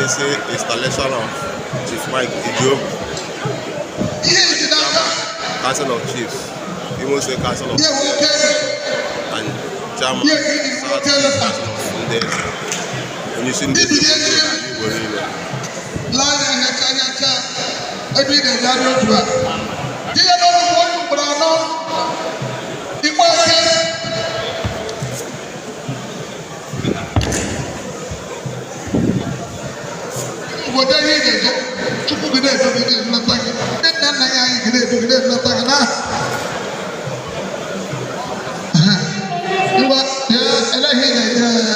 N'isi installation of Chief Mike Ejiogu, Ihe iji n'aka. Council of Chiefs, Imo State Council of Ihe nwoke eze. and Chairman Ihe iji South nwoke East eze. Council of Ndị Eze. Onyeisi ndị eze n'ala Igbo niile. Lee anya nyacha nyacha ebe ị na-eje abịa otu a. Tinye n'ọnụ bụ onye ugboro anọ. Ikpe eke. Obodo ihe ị na-eje, Chukwu gị na-edu gị, na-eleta gị. Ndị nna nna ya anyị gị na-edu gị, na-eleta gị na. Ngwa, bịa, ele ihe ị na-eje.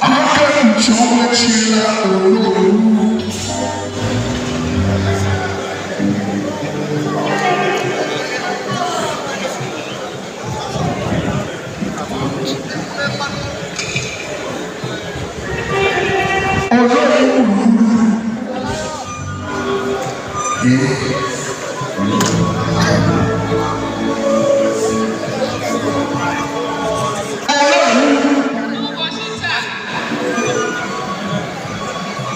Aka mkpuchi ọnwa chila Onowu. Onowu gburugburu. Ee. Onowu. N'ụbọchị taa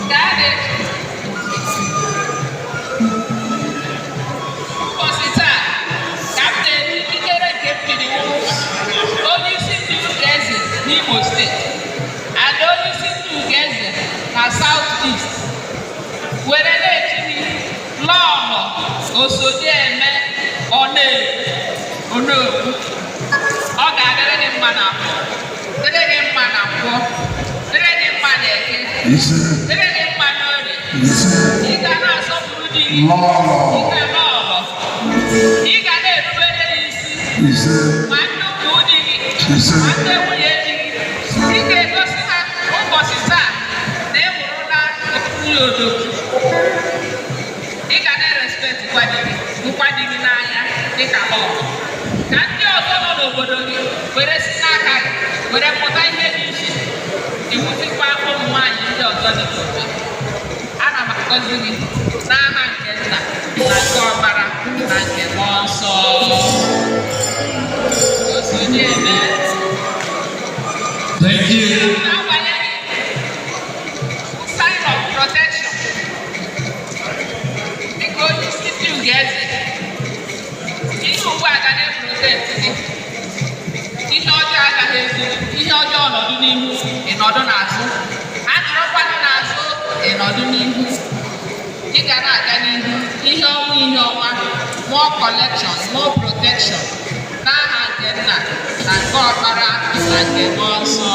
ka a na- ụbọchị taa ka m na-eji ikikere nke m jiri wụrụ onye isi ndị ụka eze n'Imo Steeti and onye isi ndị ụka eze na South East were na-echi gị Lọlọ Osodieme Onowu. Onowu, ọ ga-adịrị gị mma na afọ, dịrị gị mma na nkwọ, dịrị gị mma na eke, Ise. dịrị gị mma n'orie. Ise. Ị ga na-asọpụrụ di gị. Lọlọ. Ị ga lọlọ, ị ga na-erubere ya isi. Ise. Ma nnukwu di gị, Ise. ma ndị nwunye di gị, ị ga-egosi ha ụbọchị taa na ị hụrụ na nwunye odogwu. Ị ga na-erespect kwa di gị, hụkwa di gị n'anya dịka lọlọ, ka ndị ọzọ nọ n'obodo gị were si n'aka gị were mụta ihe dị iche, iwuzikwa ụmụ nwaanyị ndị ọzọ dị n'obodo. Ana m agọzi gị n'aha nke Nna na nke Ọkpara na nke Mmụọ Nsọ. Osodieme. Thank you. N'agbanyeghị sign of protection dịka onye isi ndị Ugoeze, ihe ugbu a ga na-eprotect gị. Ihe ọjọọ agaghị ezu gị. Ihe ọjọọ nọdụ n'ihu, ịnọdụ n'azụ. Anọrọkwanụ n'azụ, ịnọdụ n'ihu. Ị ga na-aga n'ihu, ihe ọma, ihe ọma, more collection, more protection, n'aha nke Nna na nke Ọkpara na nke Mmụọ Nsọ.